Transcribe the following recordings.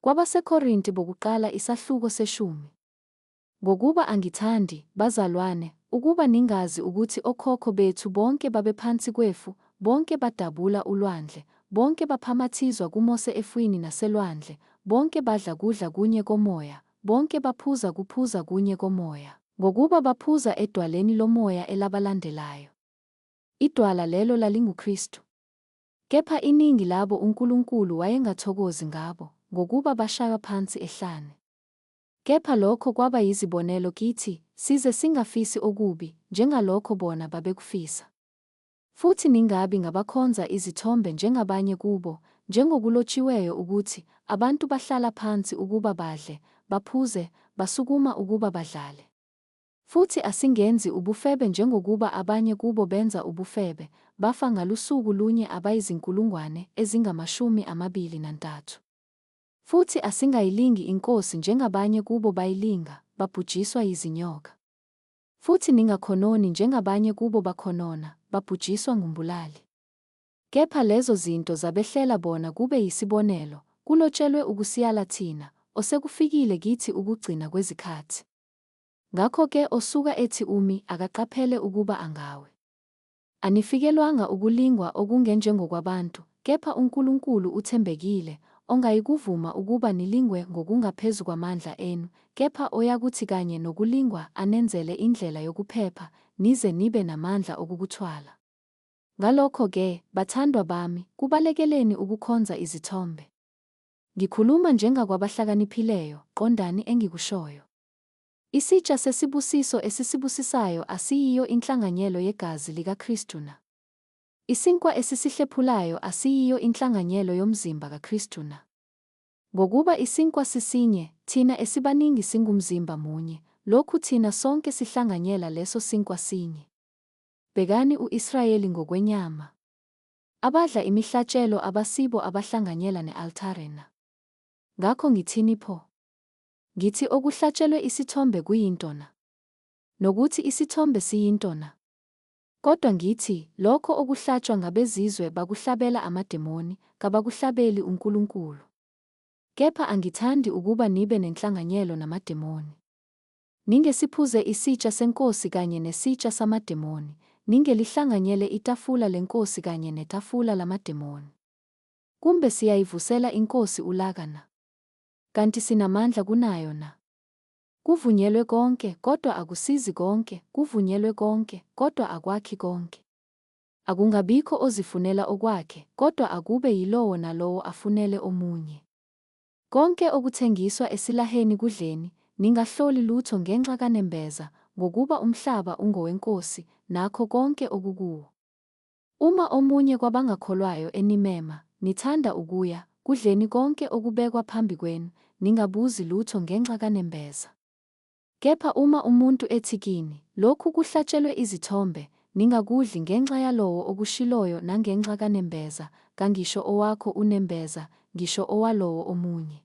KwabaseKorinti bokuqala isahluko seshumi. Ngokuba angithandi, bazalwane, ukuba ningazi ukuthi okhokho bethu bonke babephansi kwefu, bonke badabula ulwandle, bonke baphamathizwa kuMose efwini naselwandle, bonke badla kudla kunye komoya, bonke baphuza kuphuza kunye komoya. Ngokuba baphuza edwaleni lomoya elabalandelayo. Idwala lelo lalinguKristu. Kepha iningi labo uNkulunkulu wayengathokozi ngabo, ngokuba bashaywa phansi ehlane. Kepha lokho kwaba yizibonelo kithi, size singafisi okubi, njengalokho bona babekufisa. Futhi ningabi ngabakhonza izithombe njengabanye kubo, njengokulotshiweyo ukuthi, Abantu bahlala phansi ukuba badle, baphuze, basukuma ukuba badlale. Futhi asingenzi ubufebe njengokuba abanye kubo benza ubufebe, bafa ngalusuku lunye abayizinkulungwane ezingamashumi 23. Futhi asingayilingi iNkosi njengabanye kubo bayilinga, babhujiswa yizinyoka. Futhi ningakhononi njengabanye kubo bakhonona, babhujiswa ngumbulali. Kepha lezo zinto zabehlela bona kube yisibonelo, kulotshelwe ukusiyala thina, osekufikile kithi ukugcina kwezikhathi. Ngakho-ke osuka ethi umi, akaqaphele ukuba angawi. Anifikelwanga ukulingwa okungenjengokwabantu, kepha uNkulunkulu uthembekile, ongayikuvuma ukuba nilingwe ngokungaphezu kwamandla enu, kepha oyakuthi kanye nokulingwa anenzele indlela yokuphepha, nize nibe namandla okukuthwala. Ngalokho-ke, bathandwa bami, kubalekeleni ukukhonza izithombe. Ngikhuluma njengakwabahlakaniphileyo, qondani engikushoyo. Isitsha sesibusiso esisibusisayo asiyiyo inhlanganyelo yegazi likaKristu na? Isinkwa esisihlephulayo asiyiyo inhlanganyelo yomzimba kaKristu na? Ngokuba isinkwa sisinye, thina esibaningi singumzimba munye, lokhu thina sonke sihlanganyela leso sinkwa sinye. Bhekani u-Israyeli ngokwenyama. Abadla imihlatshelo abasibo abahlanganyela ne-altare na? Ngakho ngithini pho? Ngithi okuhlatshelwe isithombe kuyinto na? Nokuthi isithombe siyinto na? Kodwa ngithi, lokho okuhlatshwa ngabezizwe bakuhlabela amademoni, kabakuhlabeli uNkulunkulu. Kepha angithandi ukuba nibe nenhlanganyelo namademoni. Ningesiphuze isitsha seNkosi kanye nesitsha samademoni, ningelihlanganyele itafula leNkosi kanye netafula lamademoni. Kumbe siyayivusela iNkosi ulaka na? Kanti sinamandla kunayo na? Kuvunyelwe konke, kodwa akusizi konke, kuvunyelwe konke, kodwa akwakhi konke. Akungabikho ozifunela okwakhe, kodwa akube yilowo nalowo afunele omunye. Konke okuthengiswa esilaheni kudleni, ningahloli lutho ngenxa kanembeza, ngokuba umhlaba ungoweNkosi, nakho konke okukuwo. Uma omunye kwabangakholwayo enimema, nithanda ukuya, kudleni konke okubekwa phambi kwenu, ningabuzi lutho ngenxa kanembeza. Kepha uma umuntu ethi kini, Lokhu kuhlatshelwe izithombe, ningakudli ngenxa yalowo okushiloyo nangenxa kanembeza, kangisho owakho unembeza, ngisho owalowo omunye.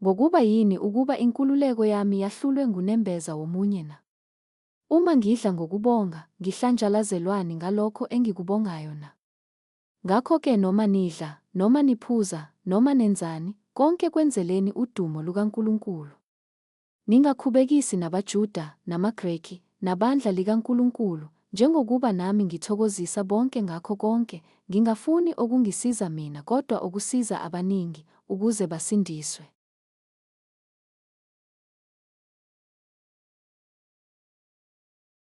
Ngokuba yini ukuba inkululeko yami yahlulwe ngunembeza womunye na? Uma ngidla ngokubonga, ngihlanjalazelwani ngalokho engikubongayo na? Ngakho-ke noma nidla, noma niphuza, noma nenzani, konke kwenzeleni udumo lukaNkulunkulu. Ningakhubekisi nabaJuda, namaGreki, nabandla likaNkulunkulu, njengokuba nami ngithokozisa bonke ngakho konke, ngingafuni okungisiza mina kodwa okusiza abaningi, ukuze basindiswe.